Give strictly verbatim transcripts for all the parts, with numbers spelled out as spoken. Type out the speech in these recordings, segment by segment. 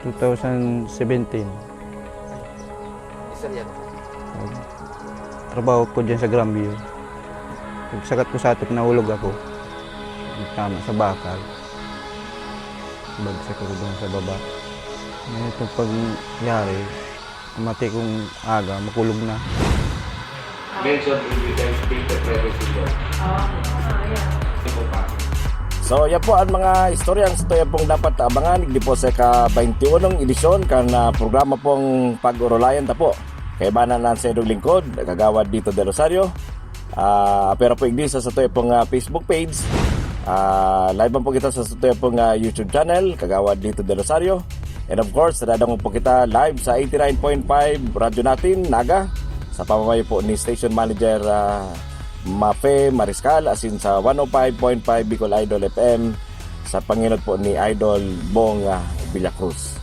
two thousand seventeen. Isa yan. Trabaho ko dyan sa Grandview. Pagsakat ko sa atop, nahulog ako. Tama sa bakal. Bagsak ako doon sa baba. Ngayon itong pangyari, mati kong aga, makulog na. Mention in the data privacy law. Ah, yeah. Ito pa. So, yan po ang mga istoryang sa tuya pong dapat abangan. Hindi po sa ika-twenty-unong edisyon kan ah, programa pong Pag-Orolayan ta po. Kaibanan na sa inyong lingkod, Kagawad Dito Del Rosario. Ah, pero po igdi sa tuya pong ah, Facebook page. Ah, live man po kita sa tuya pong ah, YouTube channel, Kagawad Dito Del Rosario. And of course, nadadangog po kita live sa eighty-nine point five Radyo Natin, Naga, sa pamamayo po ni Station Manager ah, Mafe Mariscal, asin sa one oh five point five Bicol Idol F M, sa panginod po ni Idol Bong ah, Villacruz.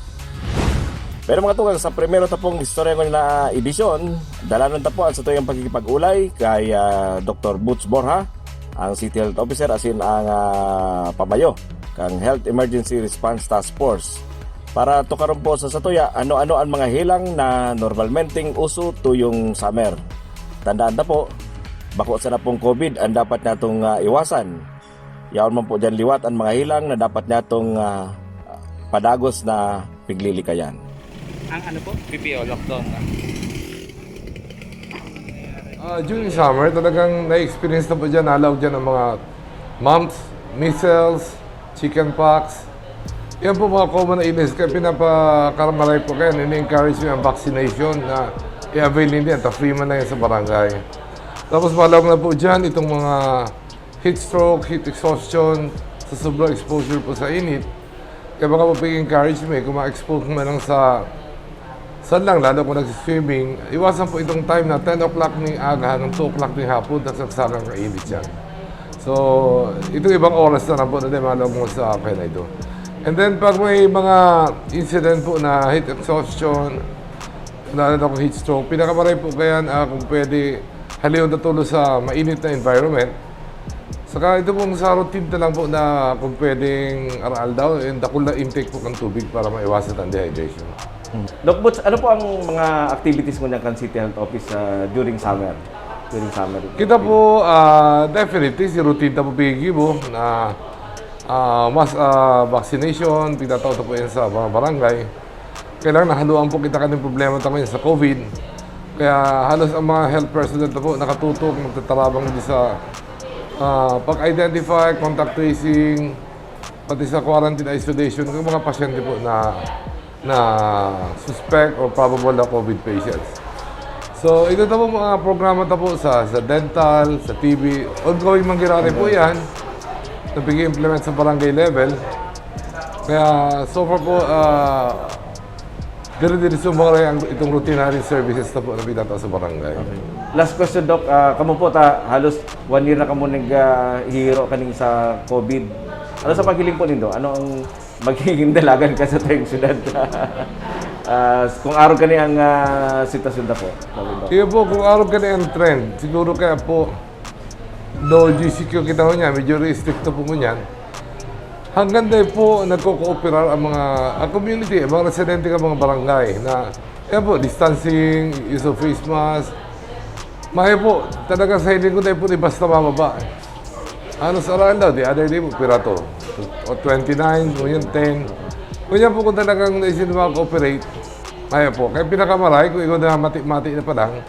Pero mga tugang, sa primero ta pong istorya ngunyan na edisyon, dalanon ta po ang satuyang pakikipag-ulay kay ah, Doktor Boots Borja, ang City Health Officer asin ang ah, pamayo kan Health Emergency Response Task Force, para tukaron po sa satuya ano-ano ang mga helang na normalmenteng uso tuyong summer. Tandaan ta po, bako sana pong COVID ang dapat natong ah, iwasan. Yaon man po dyan liwat ang mga helang na dapat natong ah, padagos na piglilikayan. Ang ano po? P P O, lockdown na. Ah, during summer, talagang na-experience na po dyan, nalaog dyan ang mga mumps, measles, chicken pox. Yan po mga common na illness, kaya pinapakamaray po kaya ini-encourage nyo ang vaccination na i-avail ninyo yan, ta free man na yan sa barangay. Tapos malaog na po dyan itong mga heat stroke, heat exhaustion, sa sobrang exposure po sa init. Kaya baka po pag-encourage mo eh, kung ma-expose mo lang sa saan lang, lalo kung nag-swimming, iwasan po itong time na ten o'clock ning aga hanggang two o'clock ning hapon, tas nagsagang kainit yan. So, itong ibang oras na lang po na malaog mo sa kaya na ito. And then, pag may mga incident po na heat exhaustion, lalo na kung heat stroke, pinakamaray po kaya ah, kung pwede, halihon na tulo sa mainit na environment. Saka ito pong sa routine na lang po na kung pwedeng aral daw, yung dakul na intake po ng tubig para maiwasan ang dehydration. Doc Boots, ano po ang mga activities mo kan City Health Office ah, during summer? During summer. Kita po, ah, definitely, si routine ta po pigibo na ah, mas ah, vaccination, pinatao ta po yan sa mga barangay. Kailangan nahaluan po kita kaning problema ta ngayon sa COVID. Kaya halos ang mga health personnel na po nakatutok, magtatarabang din sa ah, pag-identify, contact tracing, pati sa quarantine isolation ng mga pasyente po na na suspect or probable na COVID patients. So, ito na po mga programa ta po sa, sa dental, sa T B. Ongoing mangyayari po yan. Napig-implement sa barangay level. Kaya so far po, ah, dire-diretso mo rin ang itong routine services na po na pinata sa barangay. Last question, Doc. Ah, kamo po, ta, halos one year na kamo naghihiro kaning sa COVID. Ano sa paghiling po nindo? Ano ang magiging dalagan kan satuyang syudad? Ah, kung arog kani ang ah, sitwasyon ta po. Sabi, Doc. Iyo po, kung arog kani ang trend, siguro kaya po, though G C Q kita ho niya, medyo restricto po ngunyan. Hanggang dahil po nagko-cooperar ang mga ang community, ang mga residente ng mga barangay na, yan po, distancing, use of face mask. Mayo po, talagang sa hiling ko dahil po di basta mababa. Ano sa araw daw, the other day po, pira to? O twenty-nine, o yung ten. Kanya po kung talagang naisip na mag-operate, mayo po. Kaya pinakamaray, kung ikaw na mati-mati na pa lang,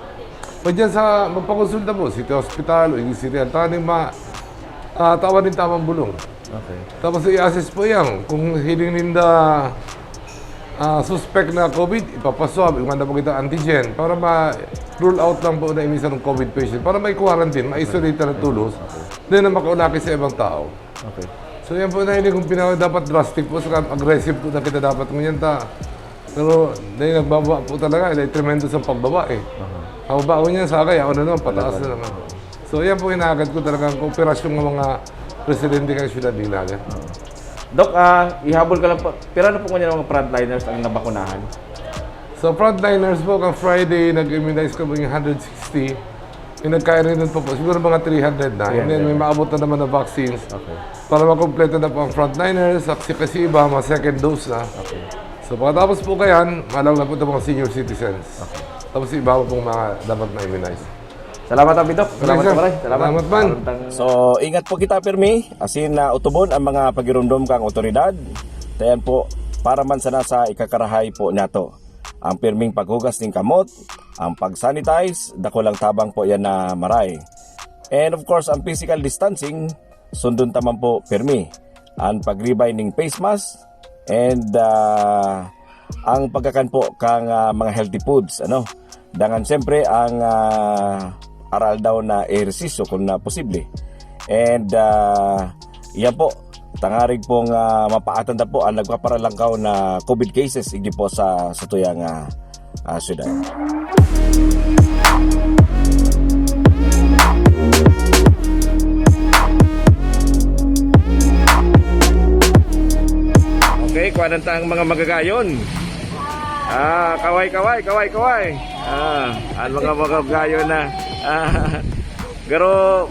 pwede yan sa magpakonsulta po, City Hospital, o yung City Health, tanging ma, ah, tawan din tamang bulong. Okay. Tapos i-assess po yan. Kung hiling ninda ah, suspect na COVID, ipapaswab, iwan na po kita antigen para ma-rule out lang po na minsan ng COVID patient, para may quarantine, ma-isolate na tulos, then na makaulaki sa ibang tao. Okay. So yan po na hindi kung pinaka dapat drastic po, saka aggressive po na kita dapat ngunyan ta. Pero dahil nagbaba po talaga, eh, tremendous ang pagbaba eh. Pababa ko niyan sa kaya, ano naman, pataas na naman. So yan po inaagad ko talaga ang kooperasyon ng mga residente ng siyudad ni Naga. Doc, ah, ihabol ka lang po. Pira na po ngunyan ang mga frontliners ang nabakunahan? So frontliners po, kang Friday, nag-immunize kami ng hundred sixty. Yung nagka-Ireland pa po, siguro mga three hundred na. And then may maabot na naman na vaccines. Okay. Para makompleto na po ang frontliners, at si kasi iba, mga second dose na. Okay. So pagkatapos po kayan, malang na po itong mga senior citizens. Tapos yung iba pong mga dapat na immunize. Salamat, Abi Doc. Salamat, Sir. Maray. Salamat. Salamat, man. Aron tang- So, ingat po kita, pirmi. Asin na utubon ang mga pagirumdom kang otoridad. Tayan po, para man sana sa ikakarahay po nato. Ang pirming paghugas ning kamot, ang pag-sanitize, dakulang tabang po yan na maray. And of course, ang physical distancing, sundon ta man po pirmi. Ang pagribay ning face mask, and ah, ang pagkakan po kang ah, mga healthy foods, ano. Dangan siyempre ang ah, aral daw na ehersisyo kung na posible. And ah, yan po, tangarig pong ah, mapaatan ta po ang nagpaparalangkaw na COVID cases igdi po sa satuyang ah, ah, syudad. Okay, kuhanan ta ang mga magagayon. Ah, kaway, kaway, kaway, kaway. Ah, ang mga magagayon na. Ah, garo,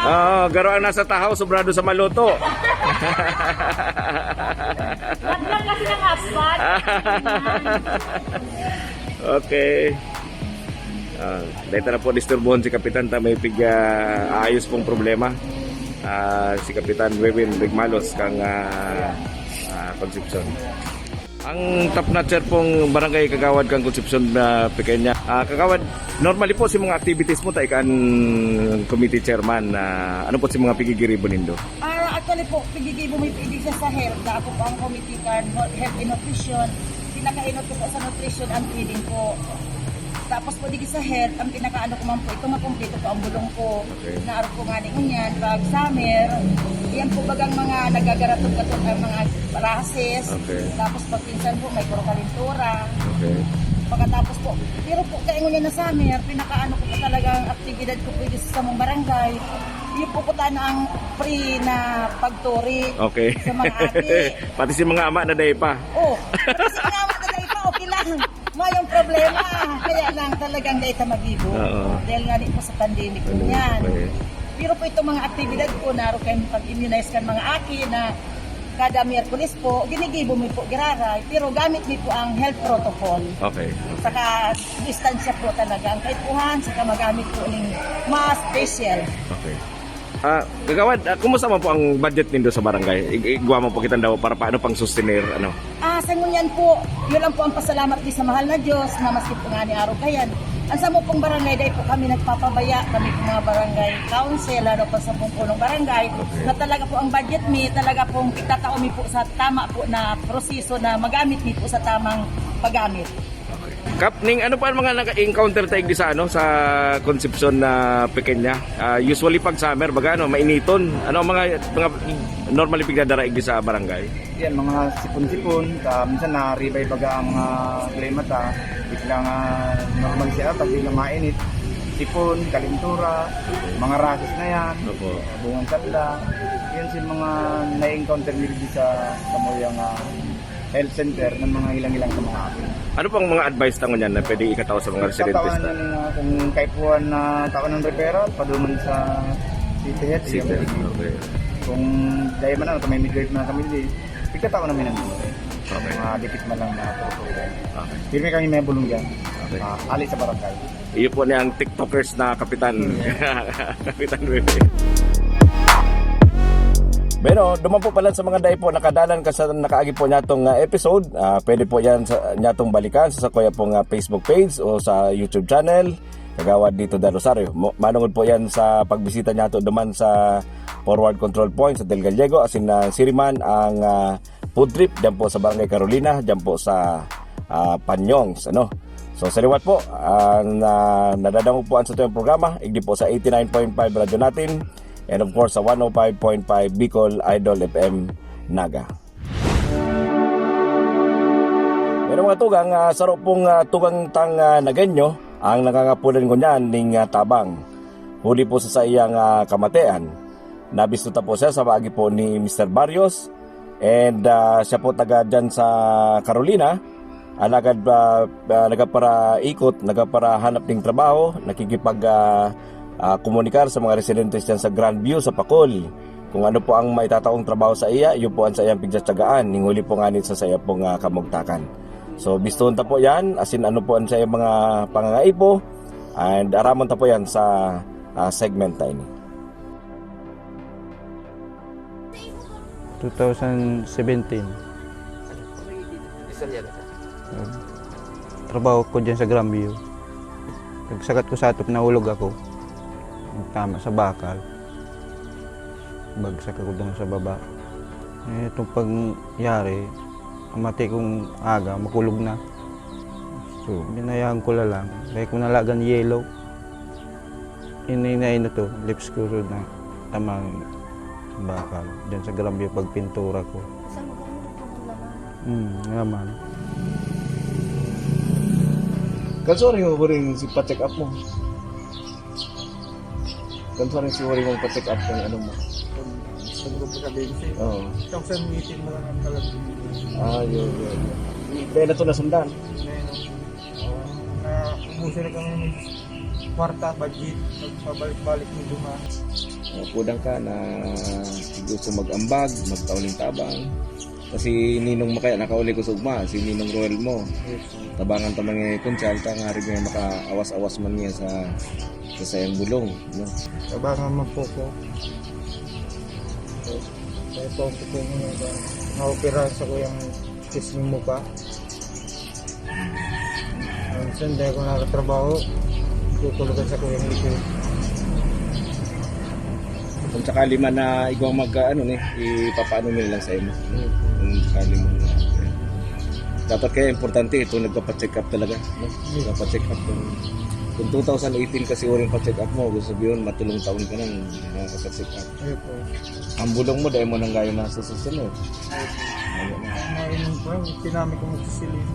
ah, garo ang nasa tahaw, sobrado sa maluto. Wag lang kasi ng hotspot. Okay. Ah, dahil na po disturbohon si Kapitan ta may pig ah, ayos pong problema. Ah, si Kapitan Wewin Rigmalos kang ah, ah, Concepcion. Ang top notcher pong barangay kagawad kang Concepcion na Pequeña. Ah, kagawad, normally po si mga activities mo tay kan committee chairman na ano po si mga pigigiribo nindo? Ah, actually po, pigigibo may pwede siya sa health. Ako po ang committee kan health and nutrition. Pinakainot ko po sa nutrition and feeding po. Tapos po, digi sa health, ang pinakaano ko man po, ito makumpleto po ang bulong ko. Okay. Naaro ko nga ni ngunyan, pag summer, yan po bagang mga nagagaratog-gatog ang mga rashes. Okay. Tapos pag pinsan po, may puro kalintura. Okay. Pagkatapos po, pero po, kaya ngunyan na summer, pinakaano ko po talagang aktibidad ko po yung sa samong barangay. Yung po po tayo ang free na pagturi Okay. sa mga ate. Pati si mga ama na day pa. Oh, pati si mga ama na day pa, okay lang. Mayong problema. Kaya lang talagang dahil ta magibo. Oo. Dahil nga di po sa pandemic Pandemic yan. pa eh. Pero po itong mga aktibidad ko, naro kayong pag-immunize kan mga aki na kada Miyerkules po, ginigibo mi po, giraray. Pero gamit mi po ang health protocol. Okay. Saka distansya po talaga ang kaipuhan, saka magamit po ng mask, face shield. Okay. Ah, kagawad, ah, kumusta man po ang budget nindo sa barangay? Ig- igwa man po kitang daw para paano pang sustenir, ano? Ah, sa ngunyan po, yun lang po ang pasalamat di sa mahal na Diyos na maski po nga ni araw kayan. Ang sa pong barangay, dahil po kami nagpapabaya, kami po mga barangay council, ano po sa pong punong barangay, Okay. na talaga po ang budget mi, talaga pong itatao mi po sa tama po na proseso na magamit mi po sa tamang paggamit. Kap, ning ano pa ang mga naka-encounter ta igdi sa ano, sa Concepcion na Pequeña? Ah, usually pag summer, baga ano, mainiton. Ano ang mga, mga normally pigdadara igdi sa barangay? Yan, mga sipon-sipon, ta, minsan naribay baga ang ah, klima ta. Biglang ah, normal siya, pag biglang mainit. Sipon, kalintura, mga rashes na yan, Opo. bungang sanda. Yan si mga na-encounter nila di sa, sa muyang ah, health center ng mga ilang-ilang sa mga atin. Ano pang mga advice ta ngunyan na pwede ikataw sa mga residentes Katawan na? Ng, ah, kung kaipuhan na tao ng referral, paduman sa City Health, City Health, M D P. Okay. Kung dahil man ano, kami midwife na kami, di, pagkataon namin ang Okay. mga dikit man lang na protocol. Okay. Pirmi kami may bulong dyan. Okay. Ah, ali sa barangay. Iyo po ni ang TikTokers na kapitan. Kapitan Rene. Pero duman po pala sa mga dai po nakadalan ka sa nakaagi po niya itong ah, episode, ah, pwede po yan sa niya itong balikan sa, sa kuya pong ah, Facebook page o sa YouTube channel. Kagawad dito da Rosario. Mo- Manungod po yan sa pagbisita niya to duman sa Forward Control Point sa Del Gallego, asin na siriman ang ah, food trip dyan po sa Barangay Carolina, dyan po sa ah, Panyongs, ano. So sa liwat po, ang ah, nadadangog po ang sa tuyang programa, igdi po sa eighty-nine point five Radyo Natin, and of course sa one oh five point five Bicol Idol F M Naga. Pero mga tugang, ah, saro pong ah, tugang tang ah, Nagenyo ang nangangapulan ngunyan ning ah, tabang. Huli po sa saiyang ah, kamatean, nabisto ta po siya sa maagi po ni Mister Barrios. And ah, siya po taga dyan sa Carolina. Alagad ah, ah, nagaparaikot, nagaparahanap ng trabaho, nakikipag ah, ah, komunikar sa mga residentes dyan sa Grandview, sa Pacol. Kung ano po ang maitatakong trabaho sa iya, yun po ang sa iyang pigtsatsagaan, ning huli po ngani sa, sa iya pong, ah, kamugtakan. So, bistohon ta po yan, asin ano po ang sa iyang mga pangangaipo, and aramon ta po yan sa, ah, segment na ini. Two thousand seventeen. Trabaho ko dyan sa Grandview. Pagsakat ko sa atop, nahulog ako. Tama sa bakal. Bagsak ako doon sa baba. Eh, itong pangyari, pamati kong aga, makulog na. So, binayaan ko na lang. Dahil ko nalagan yellow. Ini na ino to, lips ko na tamang bakal. Diyan sa Grandview pagpintura ko. Saan mo kung laman? Hmm, naman. Kalsori mo po rin si pa-check up mo. Kalsori si Wari mong pa-check up ng ano mo. Gusto ko po sabihin sa'yo. Oo. Itong sa meeting mo lang ang talagang Ah, yun, yun, yun. Dahil na ito nasundan. Ngayon, na ubusin na kami ng kwarta, budget, pabalik-balik mo duma. Kudang ka na gusto mag-ambag, magtauling tabang. Kasi ninong makaya nakauli ko sa ugma, si Ninong Roel mo. Yes, sir. Tabangan ta man niya yung kunsyal, ta nga rin may makaawas-awas man niya sa, sa sayang bulong, no? Tabangan man po ko. Kaya po ang kukunin niya, naopera sa kuyang kisming mo pa. Minsan, dahil ko nakatrabaho, tutulugan sa kuyang likod. Kung sakali man na igwa mag, ano ni, ipapaano nila lang sa imo. Hmm. Kung sakali mo na. Dapat kaya importante ito, nagpapacheck up talaga, no? Hmm. Nagpapacheck up. Kung, kung two thousand eighteen kasi uring pa-check up mo, gusto sabihin, matulong taon ka nang nakakapag-check up. Ayun po. Ang bulong mo, dahil mo nang gayon na susunod. Ayun na. Ang mga inom ko, pinami ko magsisiling.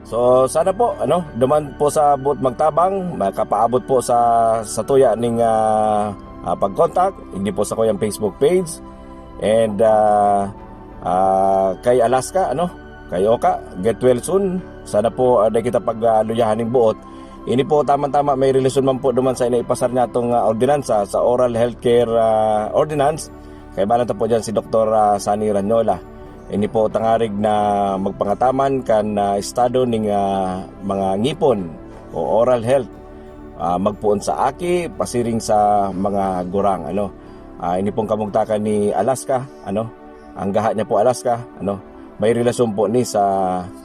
So, sana po, ano, duman po sa buot magtabang, makapaabot po sa, sa tuya ning, ah, ah, pag-contact, hindi po sa kuyang Facebook page. And, ah, ah, kay Alaska, ano, kay Oka, get well soon. Sana po, ah, dai kita pag, ah, luyahan ning buot. Ini po, tamang-tama, may relasyon man po duman sa inaipasar niya itong, ah, ordinansa sa Oral Healthcare, ah, Ordinance. Kaibanan ta po dyan si Doktor, ah, Sunny Ranyola. Ini po tangarig na magpangataman kan, ah, estado ning, ah, mga ngipon o oral health, ah, magpoon sa aki, pasiring sa mga gurang, ano. Ah, ini pong kamugtakan ni Alaska, ano, ang gaha niya po Alaska, ano, may relasyon po ni sa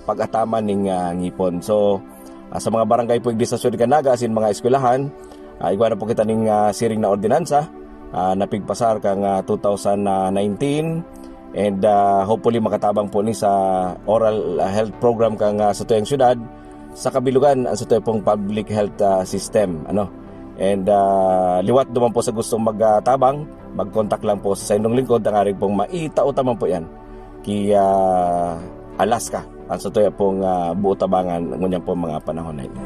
pag-ataman ning, ah, ngipon. So, ah, sa mga barangay po igdi sa Sud kan Naga, asin mga eskwelahan, ah, igwa na po kita ning, ah, siring na ordinansa, ah, na pigpasar kan, ah, two thousand nineteen, and, ah, hopefully makatabang po ni sa oral, ah, health program kan, ah, satuyang syudad, sa kabilugan, ang satuya pong public health, ah, system, ano. And, ah, liwat duman po sa gustong magtabang, mag-contact lang po sa saindong lingkod, tangarig pong maitao ta man po yan ki, ah, Alaska. Ang satuya pong, ah, buot tabangan ngunyan po mga panahon na ini.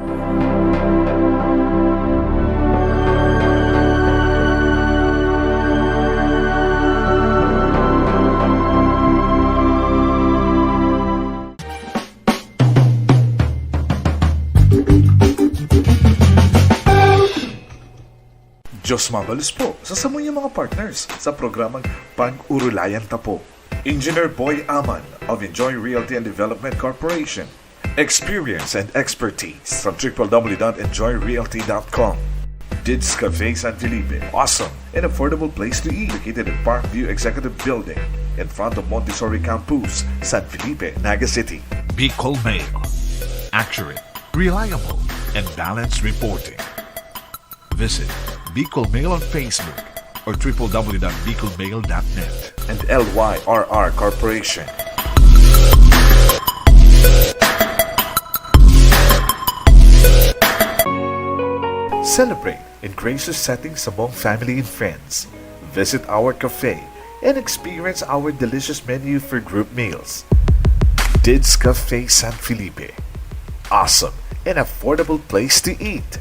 Diyos mabalos po sa samuyang mga partners sa programang Pag-urulayan Ta Po. Engineer Boy Aman of Enjoy Realty and Development Corporation. Experience and expertise from triple W dot enjoy realty dot com. Dids Cafe San Felipe, awesome and affordable place to eat, located at Parkview Executive Building, in front of Montessori Campus, San Felipe, Naga City. Bicol Mail. Accurate, reliable, and balanced reporting. Visit Bicol Mail on Facebook or triple W dot bicol mail dot net. And L Y R R Corporation. Celebrate in gracious settings among family and friends. Visit our cafe and experience our delicious menu for group meals. Dids Cafe San Felipe. Awesome and affordable place to eat.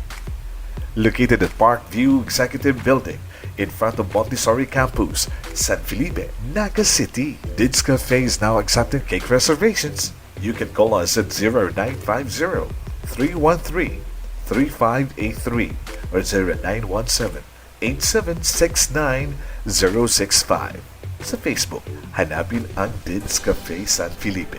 Located at Parkview Executive Building, in front of Montessori Campus, San Felipe, Naga City. Dids Cafe is now accepting cake reservations. You can call us at zero nine five zero, three one three, three five eight three or zero nine one seven, eight seven six nine zero six five. Sa Facebook, hanapin ang Dids Cafe San Felipe.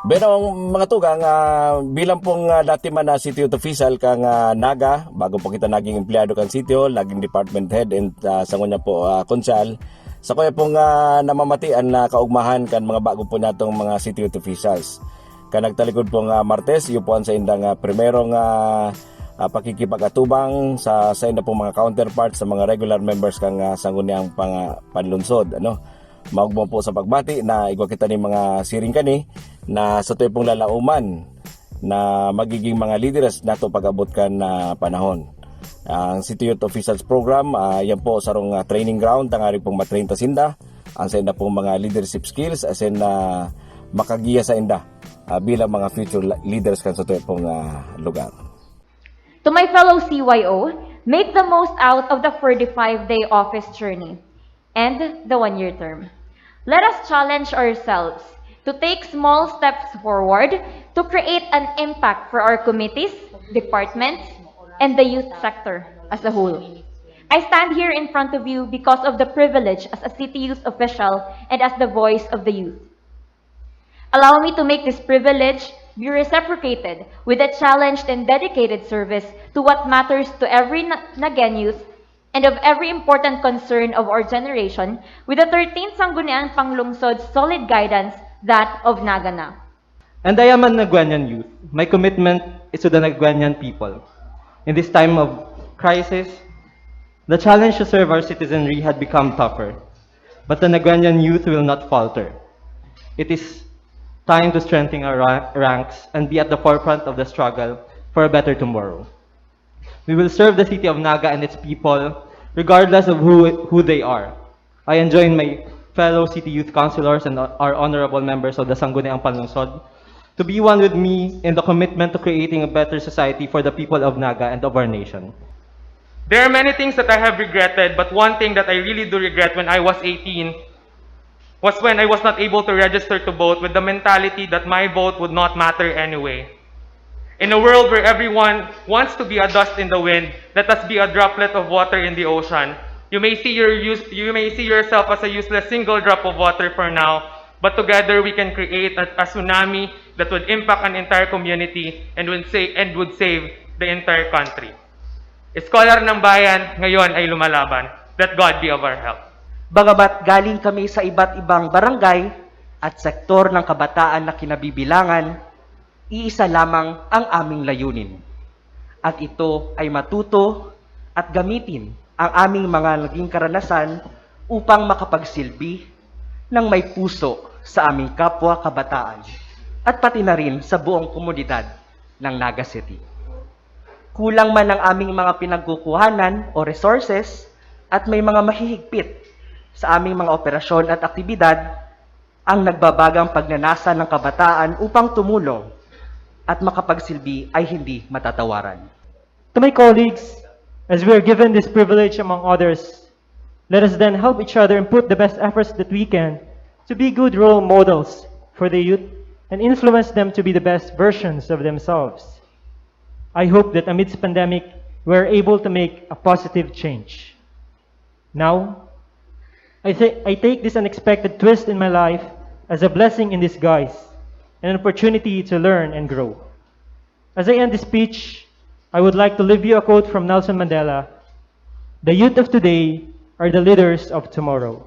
Bueno, mga tugang, ah, bilang pong, ah, dati man na city youth official kang, ah, Naga, bago pa kita naging empleyado kan City Hall, naging department head and, ah, sa ngunyan po, ah, konsehal, sa kuya pong, ah, namamatian na kaugmahan kan mga bago po natong mga city youth officials. Kan nagtalikod pong, ah, Martes, iyo po ang saindang, ah, primerong, ah, ah, pakikipag-atubang sa sainda pong mga counterparts sa mga regular members kang, ah, sangguniang pang-, panlunsod, ano. Maugma po sa pagbati na igwa kita nin mga siring kani na sa tuwi pong lalauman na magiging mga lideres nato pag-abot kan, ah, panahon. Ang City Youth Officials Program, ah, yan po sarong, ah, training ground, tanganing pong matrain ta sinda, ang sainda pong mga leadership skills, asin, ah, makagiya sainda, ah, bilang mga future la-, leaders kan sa tuwi pong, ah, lugar. To my fellow C Y O, make the most out of the forty-five-day office journey and the one-year term. Let us challenge ourselves to take small steps forward to create an impact for our committees, departments, and the youth sector as a whole. I stand here in front of you because of the privilege as a city youth official and as the voice of the youth. Allow me to make this privilege be reciprocated with a challenged and dedicated service to what matters to every Na- Naguean youth and of every important concern of our generation with the thirteenth Sangguniang Panglungsod's solid guidance, that of Naga Na. And I am a Naguean youth. My commitment is to the Naguean people. In this time of crisis, the challenge to serve our citizenry had become tougher. But the Naguean youth will not falter. It is time to strengthen our ra- ranks and be at the forefront of the struggle for a better tomorrow. We will serve the city of Naga and its people regardless of who, who they are. I enjoin my fellow city youth councilors and our honorable members of the Sangguniang Panlungsod to be one with me in the commitment to creating a better society for the people of Naga and of our nation. There are many things that I have regretted, but one thing that I really do regret when I was eighteen was when I was not able to register to vote with the mentality that my vote would not matter anyway. In a world where everyone wants to be a dust in the wind, let us be a droplet of water in the ocean. You may see your use, you may see yourself as a useless single drop of water for now, but together we can create a, a tsunami that would impact an entire community and would say and would save the entire country. Scholar ng Bayan ngayon ay lumalaban. Let God be of our help. Bagamat galing kami sa iba't ibang barangay at sektor ng kabataan na kinabibilangan, iisa lamang ang aming layunin. At ito ay matuto at gamitin ang aming mga naging karanasan upang makapagsilbi ng may puso sa aming kapwa kabataan at pati na rin sa buong komunidad ng Naga City. Kulang man ang aming mga pinagkukuhanan o resources at may mga mahihigpit sa aming mga operasyon at aktibidad, ang nagbabagang pagnanasa ng kabataan upang tumulong at makapagsilbi ay hindi matatawaran. To my colleagues, as we are given this privilege among others, let us then help each other and put the best efforts that we can to be good role models for the youth and influence them to be the best versions of themselves. I hope that amidst pandemic, we are able to make a positive change. Now, I, th- I take this unexpected twist in my life as a blessing in disguise and an opportunity to learn and grow. As I end this speech, I would like to leave you a quote from Nelson Mandela: "The youth of today are the leaders of tomorrow."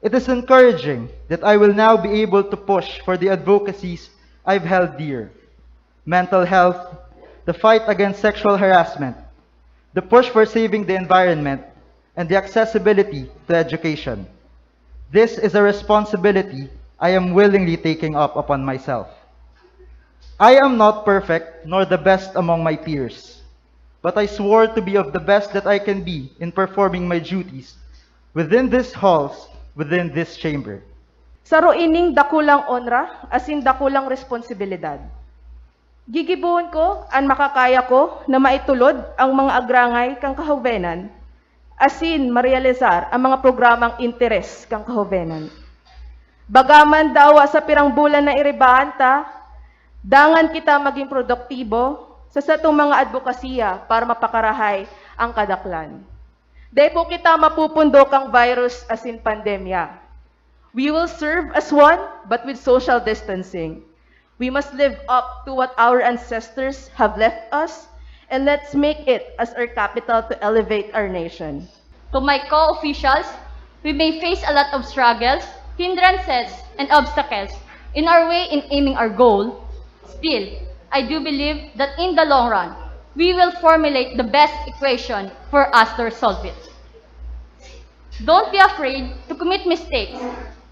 It is encouraging that I will now be able to push for the advocacies I've held dear: mental health, the fight against sexual harassment, the push for saving the environment, and the accessibility to education. This is a responsibility I am willingly taking up upon myself. I am not perfect nor the best among my peers, but I swore to be of the best that I can be in performing my duties within these halls, within this chamber. Saro ining dakulang onra asin dakulang responsibilidad. Gigibohon ko an makakaya ko na maitulod ang mga agrangay kan kahobenan asin marealisar ang mga programang interes kan kahobenan. Bagaman dawa sa pirang bulan na iribaan ta, dangan kita maging produktibo sa satong mga adbokasiya para mapakarahay ang kadaklan. Dai po kita mapupundo kang virus asin pandemya. We will serve as one, but with social distancing. We must live up to what our ancestors have left us, and let's make it as our capital to elevate our nation. To my co-officials, we may face a lot of struggles, hindrances, and obstacles in our way in aiming our goal. Still, I do believe that in the long run, we will formulate the best equation for us to resolve it. Don't be afraid to commit mistakes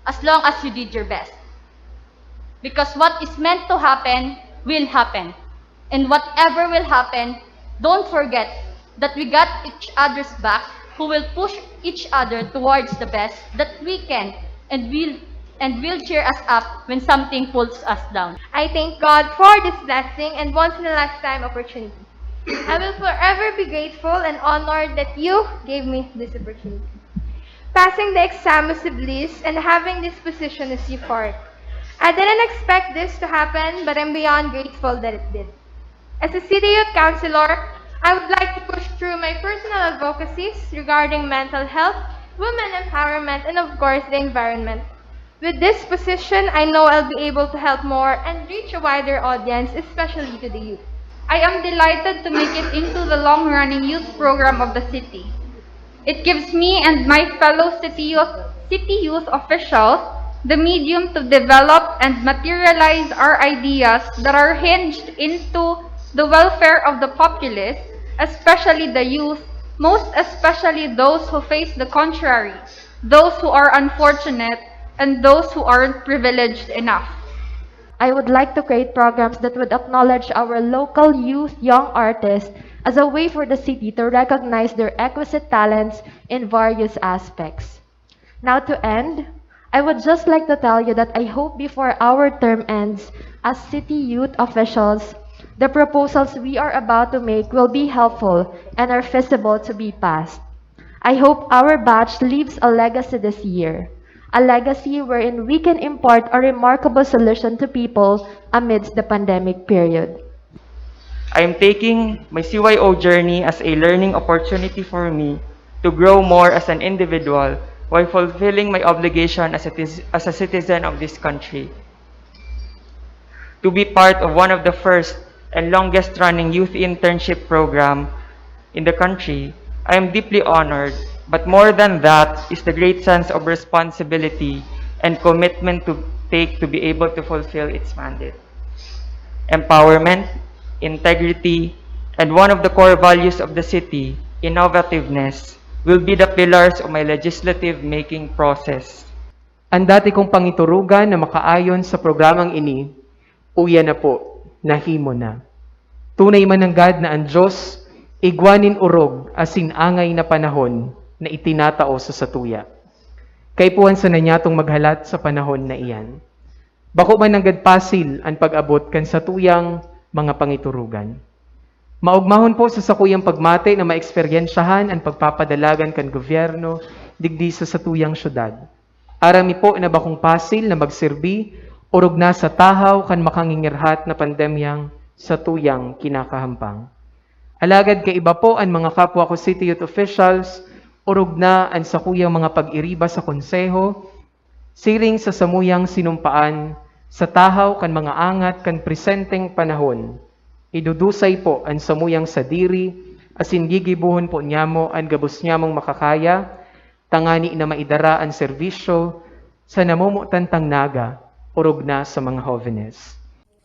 as long as you did your best. Because what is meant to happen will happen. And whatever will happen, don't forget that we got each other's back, who will push each other towards the best that we can, and will and will cheer us up when something pulls us down. I thank God for this blessing and once in a lifetime opportunity. I will forever be grateful and honored that you gave me this opportunity. Passing the exam was a bliss and having this position is euphoric. I didn't expect this to happen, but I'm beyond grateful that it did. As a city youth councilor, I would like to push through my personal advocacies regarding mental health, women empowerment, and of course, the environment. With this position, I know I'll be able to help more and reach a wider audience, especially to the youth. I am delighted to make it into the long-running youth program of the city. It gives me and my fellow city youth, city youth officials the medium to develop and materialize our ideas that are hinged into the welfare of the populace, especially the youth, most especially those who face the contrary, those who are unfortunate, and those who aren't privileged enough. I would like to create programs that would acknowledge our local youth young artists as a way for the city to recognize their exquisite talents in various aspects. Now to end, I would just like to tell you that I hope before our term ends as city youth officials, the proposals we are about to make will be helpful and are feasible to be passed. I hope our batch leaves a legacy this year, a legacy wherein we can impart a remarkable solution to people amidst the pandemic period. I am taking my C Y O journey as a learning opportunity for me to grow more as an individual while fulfilling my obligation as a, tis- as a citizen of this country. To be part of one of the first and longest running youth internship program in the country, I am deeply honored, but more than that is the great sense of responsibility and commitment to take to be able to fulfill its mandate. Empowerment, integrity, and one of the core values of the city, innovativeness, will be the pillars of my legislative making process. An dati kong pangiturugan na makaayon sa programang ini, uya na po, nahimo na. Tunay man nanggad na an Dios igwa nin orog asin angay na panahon na itinatao sa satuya. Kaipuhan sana niyatong maghalat sa panahon na iyan. Bako man nanggad pasil an pag-abot kan satuyang mga pangiturugan. Maogmahon po sa sakuyang pagmati na maeksperyensyahan an pagpapadalagan kan gobyerno digdi sa satuyang syudad. Aram mi po na bakong pasil na magserbi orog na sa tahaw kan makangingirhat na pandemyang satuyang kinakahampang. Alagad kaiba po an mga kapwa ko city youth officials, orog na an sakuyang mga pag-iriba sa konseho, siring sa samuyang sinumpaan sa tahaw kan mga angat kan presenteng panahon. Idudusay po an samuyang sadiri asin gigibohon po niyamo an gabos niyamong makakaya, tangani na maidara an serbisyo sa namomotan tang naga, orog na sa mga hovenes.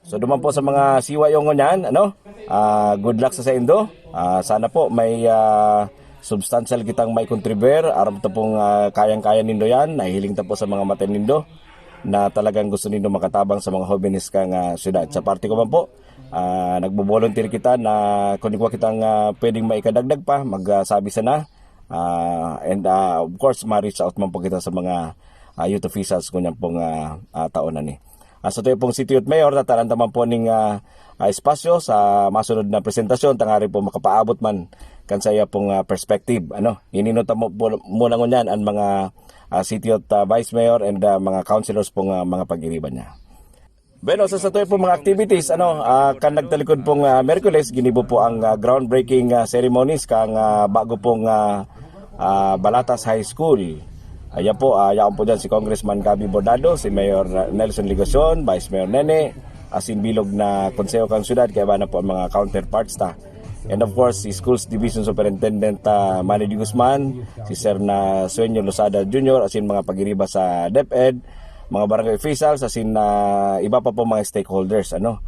So duman po sa mga siwa yung ngunyan, ano? Ah, good luck sa saindo. Ah, sana po may ah, substantial kitang may contribuer. Aram ta pong ah, kayang-kaya nindo yan. Nahihiling ta po sa mga mata nindo na talagang gusto nindo makatabang sa mga hovenes kang ah, syudad. Sa parte ko man po, ah, nagbo-volunteer kita na kung ikaw kitang ah, pwedeng maikadagdag pa, magsabi sana. Ah, and ah, of course, ma-reach out man po kita sa mga ah, youth officials ngunyan pong ah, ah, taon na ni. Ah, sa tuyo pong City Youth Mayor, tataran ta man po ning, ah, ah, espasyo sa masunod na presentasyon, tanganing po makapaabot man kan sa iya pong, ah, perspective. Ano, hininot ta mo po muna ngunyan ang mga, ah, City Youth, ah, Vice Mayor and, ah, mga councilors pong, ah, mga pag-iriba niya. Bueno, sa satuya pong mga activities, ano, ah, kan nagtalikod pong, ah, Miyerkules, ginibo po ang, ah, groundbreaking, ah, ceremonies kang, ah, bago pong, ah, ah, Balatas High School. Ayan po, ah, yaon po dyan si Congressman Gabby Bordado, si Mayor, ah, Nelson Legacion, Vice Mayor Nene, asin bilog na konseho kan syudad, kaya ba na po ang mga counterparts ta. And of course, si Schools Division Superintendent, ah, Manny D. Guzman, si Sir na Sueño Lozada Junior, asin mga pag-iriba sa DepEd, mga barangay officials, asin, ah, iba pa po mga stakeholders, ano.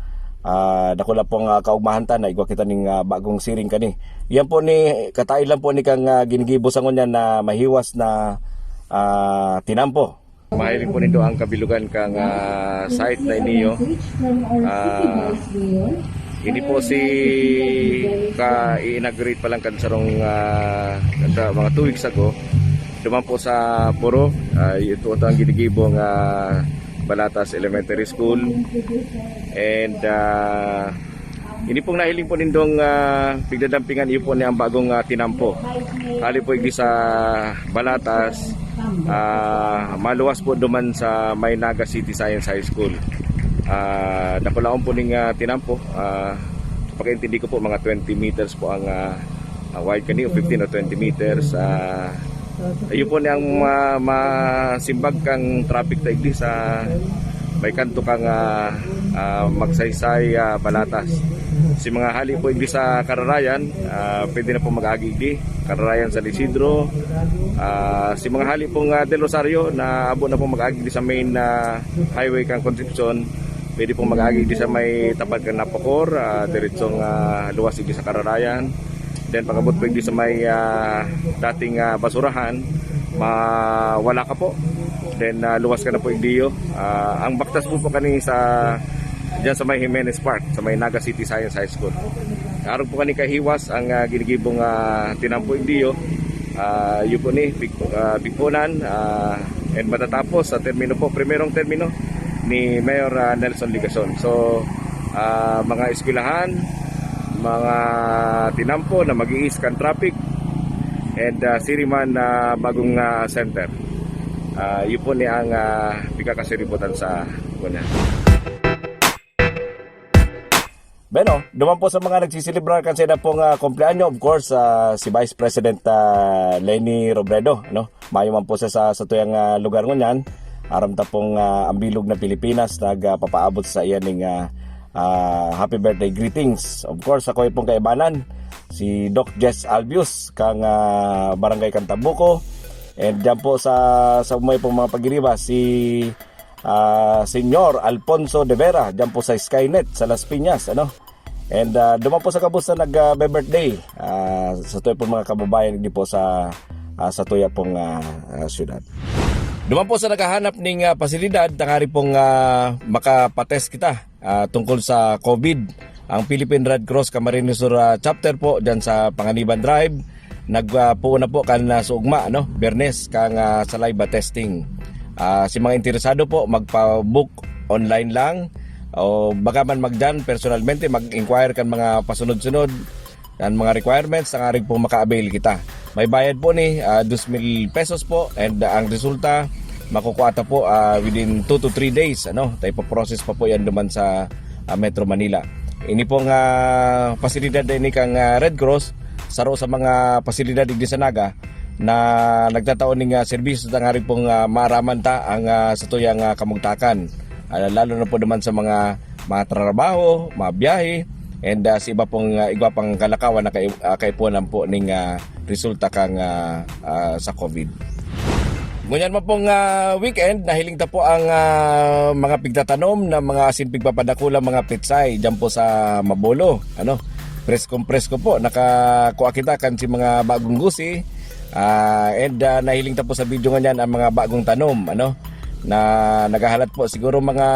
Ah, dakula pong, ah, kaugmahan ta na igwa kita ning, ah, bagong siring kani. Yan po ni, kataid lang po ni kang, ah, ginigibo sa ngunyan na mahiwas na, ah, tinampo. Mahiling po nindo ang kabilugan kang, ah, site na iniyo. Ah, ini po si ka i-inaugurate pa lang kan sarong, ah, kan sa mga two weeks ago. Duman po sa Puro, ah, ito, ito ang ginigibong, ah, Balatas Elementary School. And, ah, ini pong nahiling po nindong, ah, pigdadampingan, iyo po ni ang bagong, ah, tinampo. Hali po igdi sa Balatas, ah, maluwas po duman sa may Naga City Science High School. Ah, dakulaon po ning, ah, tinampo. Ah, pagkaintindi ko po, mga twenty meters po ang, ah, ah, wide kani, o fifteen o twenty meters. Ah, iyo po ni ang ma-, masimbag kang traffic ta igdi sa may kanto kang, ah, ah, Magsaysay, ah, Balatas. Si mga hali po igdi sa Kararayan, ah, pwede na po mag-agi igdi. Kararayan, San Isidro. Ah, si mga hali pong, ah, Del Rosario na abo na po mag-agi igdi sa main, ah, highway kang Concepcion. Pwede pong mag-agi igdi sa may tapat kan Napocor, ah, diretsong, ah, luwas igdi sa Kararayan. Then pag-abot po igdi sa may, ah, dating, ah, basurahan, mawala ka po. Then, ah, luwas ka na po igdiyo. Ah, ang baktas po po kani sa, dyan sa may Jimenez Park, sa may Naga City Science High School. Arog po kani kahiwas ang, ah, ginigibong, ah, tinampo igdiyo. Ah, iyo po ni, big, ah, bigponan, ah, and matatapos sa termino po, primerong termino ni Mayor, ah, Nelson Legacion. So, ah, mga eskwelahan, mga tinampo na mag-iis kan traffic, and, ah, siriman na bagong, ah, center. Ah, iyo po ni ang, ah, pigkakasiributan sa una. Bueno, duman po sa mga nagsiselebrar kan saida pong, ah, kumpleanyo, of course, ah, si Vice President, ah, Leni Robredo, ano? Mayo man po siya sa, sa tuyang, ah, lugar ngunyan. Aram ta pong, ah, ang bilog na Pilipinas nagpapaabot sa iya ning, ah, ah, happy birthday greetings. Of course, ako pong kaibanan, si Doc Jess Albius, kang, ah, Barangay Cantabuco. And dyan po sa, sa umay pong mga pag-iriba, si, ah, Senyor Alfonso de Vera, dyan po sa Skynet, sa Las Piñas, ano? And, ah, duman po sa gabos na nag, ah, birthday, ah, sa tuya pong mga kababayan, di po sa, ah, sa tuya pong, ah, ah, syudad. Duman po sa naghahanap ning, ah, pasilidad, tangari pong, ah, makapatest kita, ah, tungkol sa COVID. Ang Philippine Red Cross Camarines Sur, ah, Chapter po, dyan sa Panganiban Drive, nagpuon na po kan, ah, sa ugma, no? Biyernes, kang, ah, saliva testing. Ah, si mga interesado po, magpa-book online lang, o baka man magdan personalmente, mag-inquire kan mga pasunod-sunod, ang mga requirements, tangari po maka-avail kita. May bayad po ni, ah, dos mil pesos po, and, ah, ang resulta, makukuha ta po, ah, within two to three days, ano? Tayo po process pa po yan duman sa, ah, Metro Manila. Ini pong, ah, pasilidad na ini kang, ah, Red Cross, saro sa mga pasilidad digdi sa Naga na nagtatao ning, ah, serbisyo tangari pong, ah, maaraman ta ang, ah, sa tuyang, ah, kamugtakan. Ah, lalo na po naman sa mga, mga trabaho, mga biyahe, and, ah, sa iba pong, ah, igwa pang kalakawan na kai-, ah, kaipunan po ning, ah, resulta kang, ah, ah, sa COVID. Ngunyan man pong, ah, weekend, nahiling ta po ang, ah, mga pigtatanom na mga asin pigpapadakula, mga petsay, dyan po sa Mabolo. Ano? Preskong-presko po. Nakakua kita kan si mga bagong gusi. Ah, and, ah, nahiling ta po sa video ngunyan ang mga bagong tanom, ano? Na naghahalat po siguro mga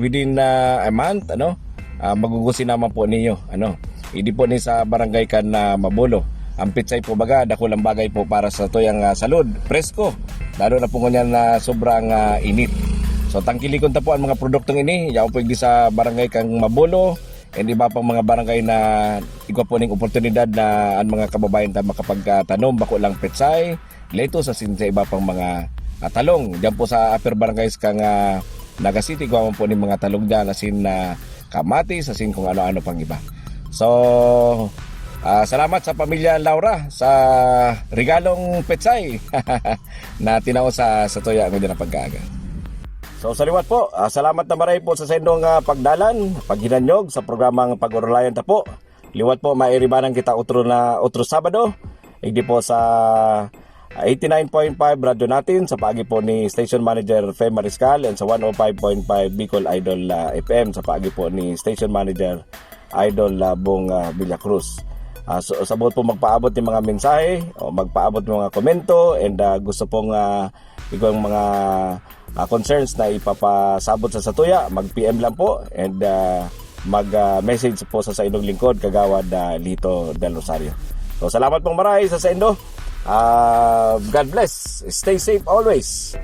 within, ah, a month, ano? Ah, magugusi naman po ninyo, ano? Idi po ni sa barangay kan, ah, Mabolo. Ang pitsay po baga, dakulang bagay po para sa tuyang, ah, salud. Presko. Lalo na po ngunyan na sobrang, ah, init. So, tangkilikon ta po ang mga produktong ini. Yaon po igdi sa barangay kang Mabulo and iba pang mga barangay na igwa po ning oportunidad na ang mga kababayan ta makapagtanom, bako lang petsay, lettuce, asin sa iba pang mga, ah, talong. Diyan po sa upper barangays kang, ah, Naga City, igwa man po ning mga talong diyan, asin na kamatis, asin kung ano-ano pang iba. So, ah, salamat sa pamilya Laura sa regalong petsay na tinao sa, sa tuya ngunyan na pagkaaga. So, sa liwat po, ah, salamat na maray po sa saindong, ah, pagdalan, paghinanyog sa programang Pag-orolayan ta po. Liwat po, mairibanan kita otro na, otro Sabado. Igdi po sa eighty-nine point five Radyo Natin sa paagi po ni Station Manager Fe Mariscal and sa one oh five point five Bicol Idol, ah, F M sa paagi po ni Station Manager Idol, ah, Bong, ah, Villacruz. Ah, so, sa buot po magpaabot ng mga mensahe o magpaabot ng mga komento and, ah, gusto pong, ah, igwang mga, ah, concerns na ipapasabot sa satuya, mag-P M lang po and, ah, mag, ah, message po sa saindong lingkod, Kagawad, ah, Lito Del Rosario. So, salamat pong maray sa saindo. Ah, God bless. Stay safe always.